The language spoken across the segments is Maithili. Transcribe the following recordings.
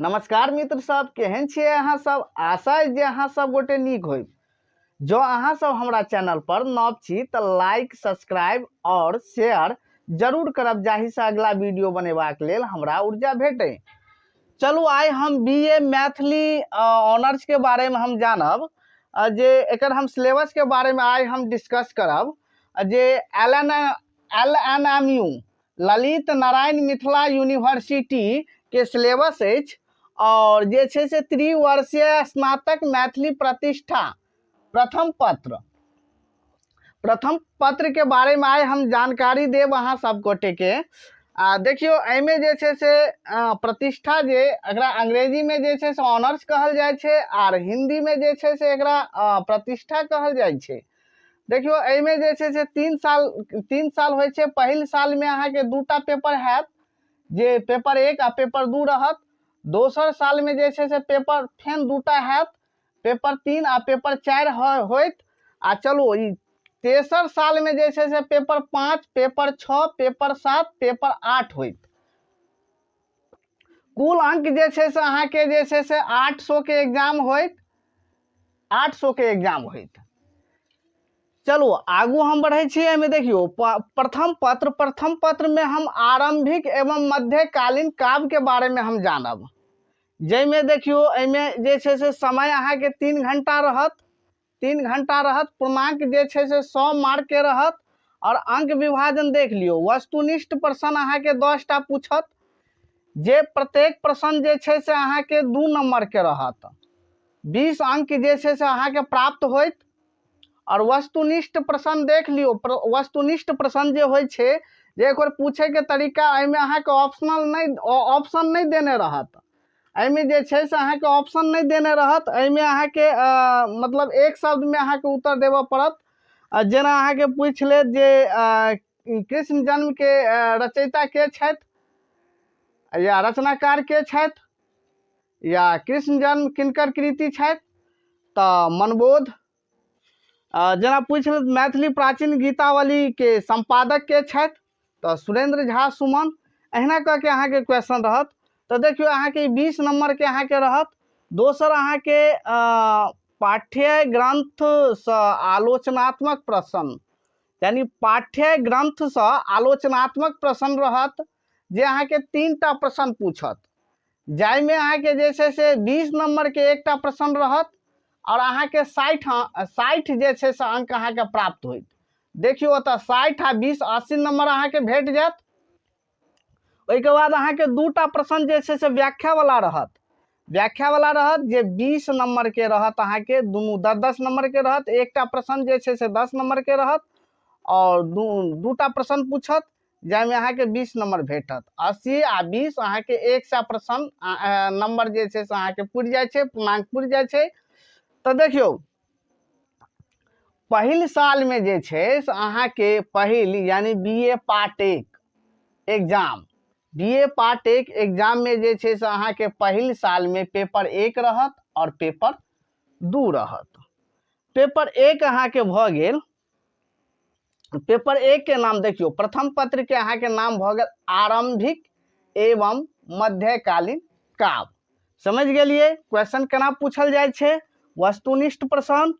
नमस्कार मित्र सब, केहन छियै अहाँ सब? आशा अछि जे अहाँ सब गोटे नीक होइब। जँ अहाँ सब हमरा चैनल पर नव छी तऽ लाइक, सब्सक्राइब और शेयर जरूर करब, जाहिसँ अगला वीडियो बनेबाक लेल हमरा ऊर्जा भेटै। चलू आइ हम बी ए मैथिली ऑनर्स के बारे में हम जानब, जे एकर हम सिलेबस के बारे में आइ हम डिस्कस करब, जे L N M U Lalit Narayan Mithila university के सिलेबस अछि और जे छै से त्रिवर्षीय स्नातक मैथिली प्रतिष्ठा प्रथम पत्र, प्रथम पत्र के बारे में आइ हम जानकारी देब अहाँ सब गोटे के। आ देखियौ एहिमे जे छै से प्रतिष्ठा जे एकरा अंग्रेजी में जे छै से ऑनर्स कहल जाइ छै आर हिंदी में जे छै से एकरा प्रतिष्ठा कहल जाइ छै। देखियौ एहिमे जे छै से 3 साल होइ छै। पहिल सालमे अहाँके 2टा पेपर हैत, जे पेपर 1 आ पेपर 2 रहत। दोसर सालमे जे छै से पेपर फेन 2टा हैत, पेपर 3 आ पेपर 4 होइत। आ चलू ई तेसर सालमे जे छै से पेपर 5, पेपर 6, पेपर 7, पेपर 8 होइत। कुल अंक जे छै से अहाँके जे छै से 800 के एग्जाम होइत, 800 के एग्जाम होइत। चलू आगू हम बढ़ै छी। एहिमे देखियौ प्रथम पत्र, प्रथम पत्र में हम आरंभिक एवं मध्यकालीन काव्य के बारे में हम जानब, जाहिमे देखियौ एहिमे जे छै से समय अहाँके 3 घंटा रहत, 3 घंटा रहत। पूर्णांक जे छै से 100 मार्क के रहत और अंक विभाजन देख लियौ। वस्तुनिष्ठ प्रश्न अहाँके 10टा पूछत, जे प्रत्येक प्रश्न जे छै से अहाँके 2 नंबर के रहत। 20 अंक जे छै से अहाँके प्राप्त होइत। और वस्तुनिष्ठ प्रश्न देख लियौ, वस्तुनिष्ठ प्रश्न जे होइ छै जे एकर पूछे के तरीका एहिमे अहाँके ऑप्शनल नहि, ऑप्शन नहि देने रहत। एहिमे जे छै से अहाँके ऑप्शन नहि देने रहत। एहिमे अहाँके मतलब एक शब्दमे अहाँके उत्तर देबऽ पड़त। जेना अहाँके पूछि लेत जे कृष्ण जन्म के रचयिता के छथि या रचनाकार के छथि या कृष्ण जन्म किनकर कृति छथि, तऽ मनबोध। जेना पूछि लेत मैथिली प्राचीन गीतावली के संपादक के छथि, तऽ सुरेंद्र झा सुमन। अहिना कऽ के अहाँके क्वेश्चन रहत। तऽ देखियौ अहाँके 20 नंबर के अहाँके रहत। दोसर अहाँके पाठ्य ग्रंथसँ आलोचनात्मक प्रश्न, यानी पाठ्य ग्रंथसँ आलोचनात्मक प्रश्न रहत, जे अहाँके 3टा प्रश्न पूछत, जाहिमे अहाँके जे छै से 20 नंबरके एकटा प्रश्न रहत और अहाँके 60 जे छै से अंक अहाँके प्राप्त होइत। देखियौ ओतऽ 60 आ 20 80 नंबर अहाँके भेट जायत। ओहिके बाद अहाँके 2टा प्रश्न जे छै से व्याख्यावला रहत, व्याख्यावला रहत जे 20 नंबरके रहत, अहाँके दुनू 10-10 नंबरके रहत। एकटा प्रश्न जे छै से 10 नंबरके रहत और 2टा प्रश्न पूछत, जाहिमे अहाँके 20 नंबर भेटत। 80 आ 20 अहाँके 100 प्रश्न नंबर जे छै से अहाँके पुरि जाइ छै, पूर्णांक पुरि जाइ छै। तऽ देखियौ पहिल सालमे जे छै से अहाँके पहिल यानी बी ए पार्ट 1 एग्जाम, बी ए पार्ट 1 एग्जाममे जे छै से अहाँके पहिल सालमे पेपर 1 रहत और पेपर 2 रहत। पेपर 1 अहाँके भऽ गेल। पेपर 1 के नाम देखियौ, प्रथम पत्र के अहाँके नाम भऽ गेल आरंभिक एवं मध्यकालीन काव्य। समझ गेलियै क्वेश्चन केना पूछल जाइ छै? वस्तुनिष्ठ प्रश्न,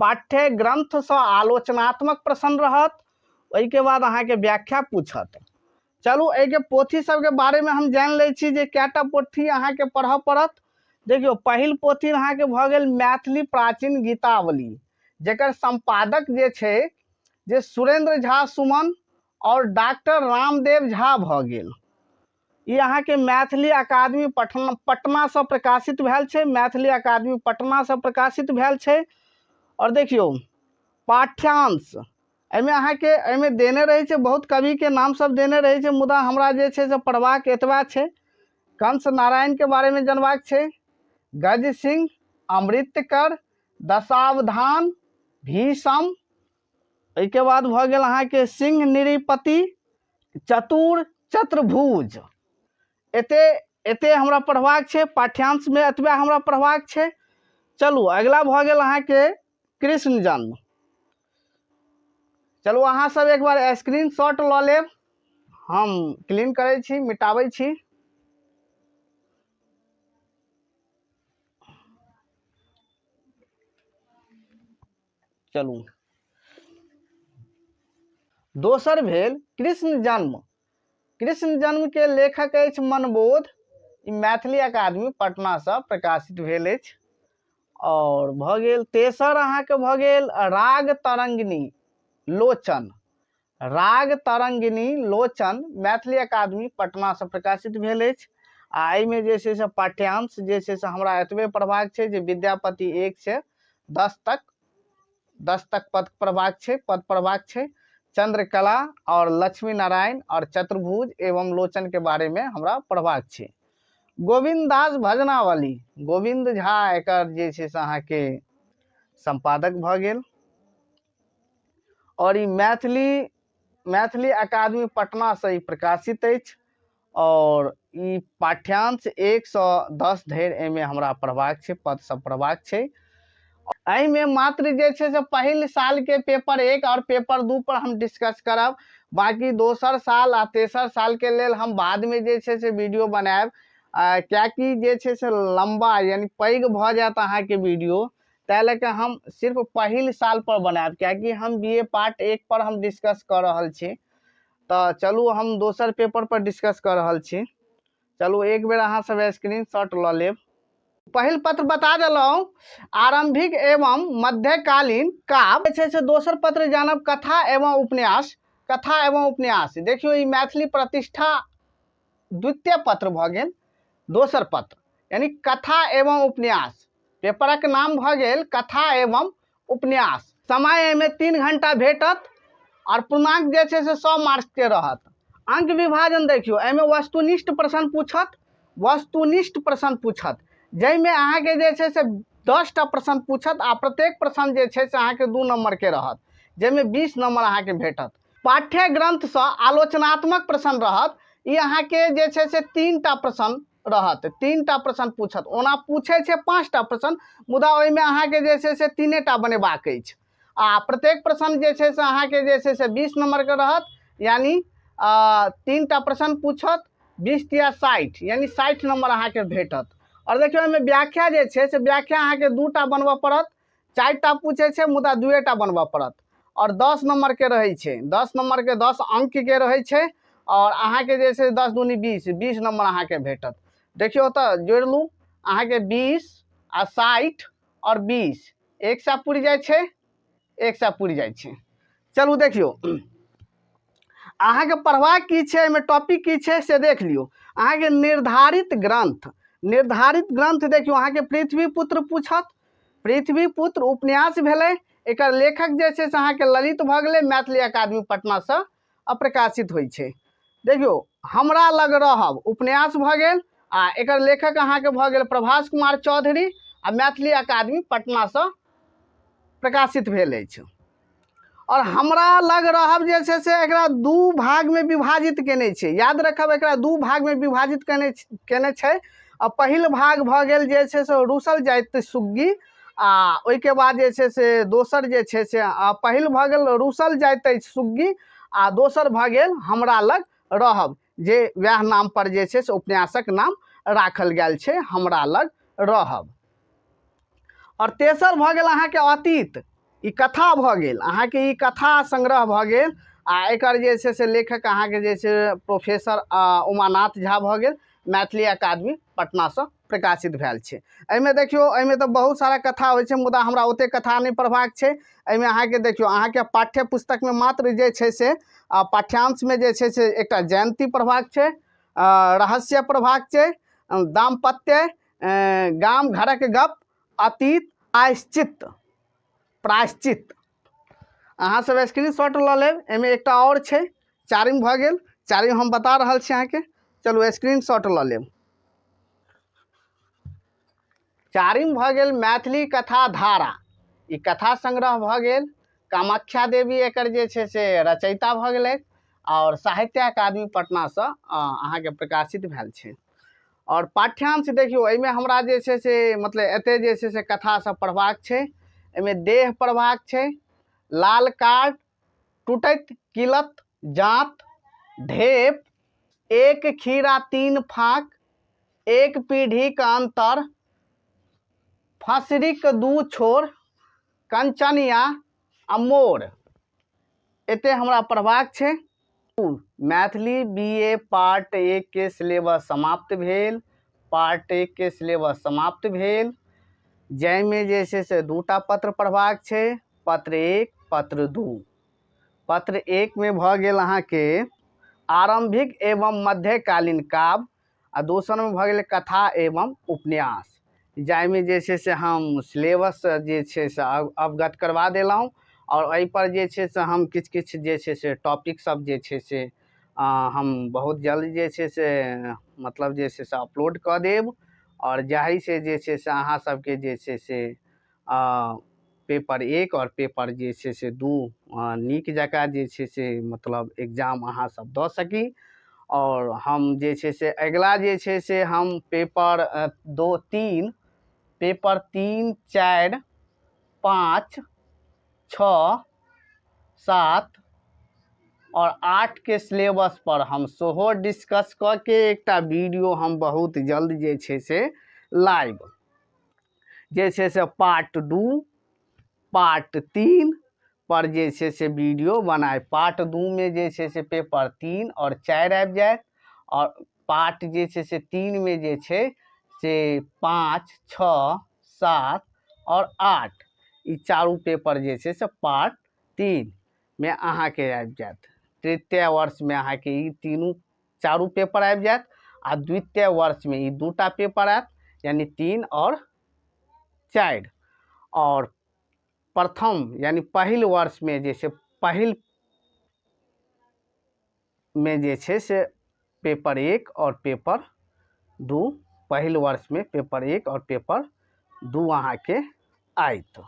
पाठ्य ग्रंथसँ आलोचनात्मक प्रश्न रहत, ओहिके बाद अहाँके व्याख्या पूछत। चलू एहिके पोथी सबके बारेमे हम जानि लै छी जे कएटा पोथी अहाँके पढ़ऽ पड़त। देखियौ पहिल पोथी अहाँके भऽ गेल मैथिली प्राचीन गीतावली, जकर संपादक जे छै जे सुरेंद्र झा सुमन और डॉक्टर रामदेव झा भऽ गेल। ई अहाँके मैथिली अकादमी पटनासँ प्रकाशित भेल छै, मैथिली अकादमी पटनासँ प्रकाशित भेल छै। और देखियौ पाठ्यांश एहिमे अहाँके एहिमे देने रहै छै, बहुत कविके नाम सब देने रहै छै, मुदा हमरा जे छै से पढ़बाक एतबा छै। कंस नारायणके बारेमे जानबाक छै, गज सिंह, अमृतकर, दशावधान, भीषम, एहिके बाद भऽ गेल अहाँके सिंह नृपति, चतुर चतुर्भुज। एते एते हमरा पढ़बाक छै, पाठ्यांशमे एतबे हमरा पढ़बाक छै। चलू अगिला भऽ गेल अहाँके कृष्ण जन्म। चलू अहाँ सब एक बार स्क्रीनशॉट लऽ लेब, हम क्लीन करै छी, मिटाबै छी। चलू, दोसर भेल कृष्ण जन्म। कृष्ण जन्म के लेखक अछि मनबोध। ई मैथिली अकादमी पटना से प्रकाशित भेल अछि। आओर भऽ गेल तेसर अहाँके भऽ गेल राग तरंगिणी लोचन। राग तरंगिणी लोचन मैथिली अकादमी पटना से प्रकाशित भेल अछि। आ एहिमे जे छै से पाठ्यांश जे छै से हमरा एतबे पढ़बाक छै जे विद्यापति 1 से 10 तक, 10 तक पद पढ़बाक छै, पद पढ़बाक छै। चंद्रकला और लक्ष्मी नारायण और चतुर्भुज एवं लोचन के बारे में हमरा पढ़बाक छै। गोविंद दास भजनावली, गोविंद झा एकर जे छै से अहाँके संपादक भऽ गेल। और ई मैथिली अकादमी पटना से ई प्रकाशित अछि। और ई पाठ्यांश 1 से 10 धरि एहिमे हमरा पढ़बाक छै, पद सब पढ़बाक छै। एहिमे मात्र जे छै से पहिल साल के पेपर 1 और पेपर 2 पर हम डिस्कस करब। बाकी दोसर साल आ तेसर साल के लेल हम बाद में जे छै से वीडियो बनायब, कियाकि जे छै से लंबा यानी पैघ भऽ जायत अहाँके वीडियो, ताहि लऽ कऽ हम सिर्फ पहिल साल पर बनायब, कियाकि हम बी ए पार्ट 1 पर हम डिस्कस कऽ रहल छी। तऽ चलू हम दोसर पेपर पर डिस्कस कऽ रहल छी। चलू एक बेर अहाँ सब स्क्रीन शॉट लऽ लेब। पहिल पत्र बता देलहुँ, आरंभिक एवं मध्यकालीन काव्य जे छै से दोसर पत्र जानब कथा एवं उपन्यास। कथा एवं उपन्यास देखियौ ई मैथिली प्रतिष्ठा द्वितीय पत्र भऽ गेल। दोसर पत्र यानी कथा एवं उपन्यास, पेपरक नाम भऽ गेल कथा एवं उपन्यास। समय एहिमे 3 घंटा भेटत और पूर्णांक जे छै से 100 मार्क्स के रहत। अंक विभाजन देखियौ, एहिमे वस्तुनिष्ठ प्रश्न पूछत, वस्तुनिष्ठ प्रश्न पूछत, जाहिमे अहाँके जे छै से 10टा प्रश्न पूछत आ प्रत्येक प्रश्न जे छै से अहाँके 2 नंबर के रहत, जाहिमे 20 नंबर अहाँके भेटत। पाठ्य ग्रंथसँ आलोचनात्मक प्रश्न रहत, ई अहाँके जे छै से 3टा प्रश्न रहत, 3टा प्रश्न पूछत। ओना पूछै छै 5टा प्रश्न, मुदा ओहिमे अहाँके जे छै से 3टा बनेबाक अछि। आ प्रत्येक प्रश्न जे छै से अहाँके जे छै से 20 नंबरके रहत, यानी 3टा प्रश्न पूछत, 20 तिया 60, यानी 60 नंबर अहाँके भेटत। आओर देखियौ एहिमे व्याख्या जे छै से व्याख्या अहाँके 2टा बनबऽ पड़त, 4टा पूछै छै मुदा 2टा बनबऽ पड़त। आओर 10 नंबरके रहै छै, 10 नंबरके 10 अंकके रहै छै, आओर अहाँके जे छै 10 दूनी 20, 20 नंबर अहाँके भेटत। देखियौ तऽ जोड़ि लू, अहाँके 20 आ 60 आओर 20 एक सए पुरि जाइ छै, एक सए पुरि जाइ छै। चलू देखियौ अहाँके पढ़बाक की छै, एहिमे टॉपिक की छै से देख लियौ। अहाँके निर्धारित ग्रंथ, निर्धारित ग्रंथ देखियौ अहाँके पृथ्वी पुत्र पूछत, पृथ्वी पुत्र उपन्यास भेलै, एकर लेखक जे छै से अहाँके ललित भऽ गेलै, मैथिली अकादमी पटनासँ अप्रकाशित होइ छै। देखियौ हमरा लग रहब उपन्यास भऽ गेल आ एकर लेखक अहाँके भऽ गेल प्रभास कुमार चौधरी आ मैथिली अकादमी पटनासँ प्रकाशित भेल अछि। और हमरा लग रहब जे छै से एकरा 2 भागमे विभाजित केने छै, याद रखब एकरा 2 भागमे विभाजित केने छै। आ पहिल भाग भऽ गेल जे छै से रूसल जाइत सुग्गी, आ ओहिके बाद जे छै से दोसर जे छै से, आ पहिल भऽ गेल रूसल जाइत अछि सुग्गी, आ दोसर भऽ गेल हमरा लग रहब, जे वएह नाम पर जे छै से उपन्यासक नाम राखल गेल छै, हमरा लग रहब। और तेसर भऽ गेल अहाँके अतीत, ई कथा भऽ गेल अहाँके, ई कथा संग्रह भऽ गेल, आ एकर जे छै से लेखक अहाँके जे छै प्रोफेसर उमानाथ झा भऽ गेल, मैथिली अकादमी पटनासँ प्रकाशित भेल छै। एहिमे देखियौ एहिमे तऽ बहुत सारा कथा होइ छै, मुदा हमरा ओतेक कथा नहि पढ़बाक छै। एहिमे अहाँके देखियौ अहाँके पाठ्य पुस्तकमे मात्र जे छै से, पाठ्यांशमे जे छै से एकटा जयन्ती पढ़बाक छै, रहस्य पढ़बाक छै, दाम्पत्य, गाम घरक गप, अतीत, प्रायश्चित, प्रायश्चित। अहाँ सब स्क्रीन शॉट लऽ लेब। एहिमे एकटा आओर छै, चारिम भऽ गेल, चारिम हम बता रहल छी अहाँके। चलू स्क्रीन शॉट लऽ लेब। चारिम भऽ गेल मैथिली कथा धारा, ई कथा संग्रह भऽ गेल। कामाख्या देवी एकर जे छै से रचयिता भऽ गेलै आओर साहित्य अकादमी पटनासँ अहाँके प्रकाशित भेल छै। आओर पाठ्यांश देखियौ एहिमे हमरा जे छै से मतलब एते जे छै से कथा सब पढ़बाक छै। एहिमे देह पढ़बाक छै, लाल कार्ड, टूटैत किलत, जाँत, ढेप, एक खीरा 3 फाँक, एक पीढ़ीक अंतर, फसरीक 2 छोर, कंचनिया, आ मोर। एते हमरा पढ़बाक छै। मैथिली बी ए पार्ट 1 के सिलेबस समाप्त भेल। पार्ट 1 के सिलेबस समाप्त भेल, जाहिमे जे छै से 2टा पत्र पढ़बाक छै, पत्र 1, पत्र 2। पत्र 1 मे भऽ गेल अहाँके आरम्भिक एवं मध्यकालीन काव्य, आ दोसरमे भऽ गेलै कथा एवं उपन्यास, जाहिमे जे छै से हम सिलेबस जे छै से अवगत करवा देलहुँ। आओर एहिपर जे छै से हम किछु किछु जे छै से टॉपिक सब जे छै से हम बहुत जल्द जे छै से मतलब जे छै से अपलोड कऽ देब, आओर जाहिसँ जे छै से अहाँ सबके जे छै से पेपर 1 आओर पेपर जे छै से 2 नीक जकाँ जे छै से मतलब एग्जाम अहाँ सब दऽ सकी। आओर हम जे छै से अगिला जे छै से हम पेपर 2 3, पेपर 3 4 5 6 7 आओर 8 के सिलेबस पर हम सेहो डिस्कस कऽ के एकटा वीडियो हम बहुत जल्द जे छै से लाइव जे छै से पार्ट 2 पार्ट 3 पर जे छै से वीडियो बनाय। पार्ट 2 मे जे छै से पेपर 3 आओर 4 आबि जायत, आओर पार्ट जे छै से 3 मे जे छै से 5 6 7 आओर 8 ई चारू पेपर जे छै से पार्ट 3 मे अहाँके आबि जायत। तृतीय वर्षमे अहाँके ई तीनू चारू पेपर आबि जायत, आ द्वितीय वर्षमे ई 2टा पेपर आयत, यानी 3 आओर 4। आओर प्रथम यानी पहिल वर्षमे जे छै पहिल मे जे छै से पेपर 1 आओर पेपर 2, पहिल वर्षमे पेपर 1 आओर पेपर 2 अहाँके आयत।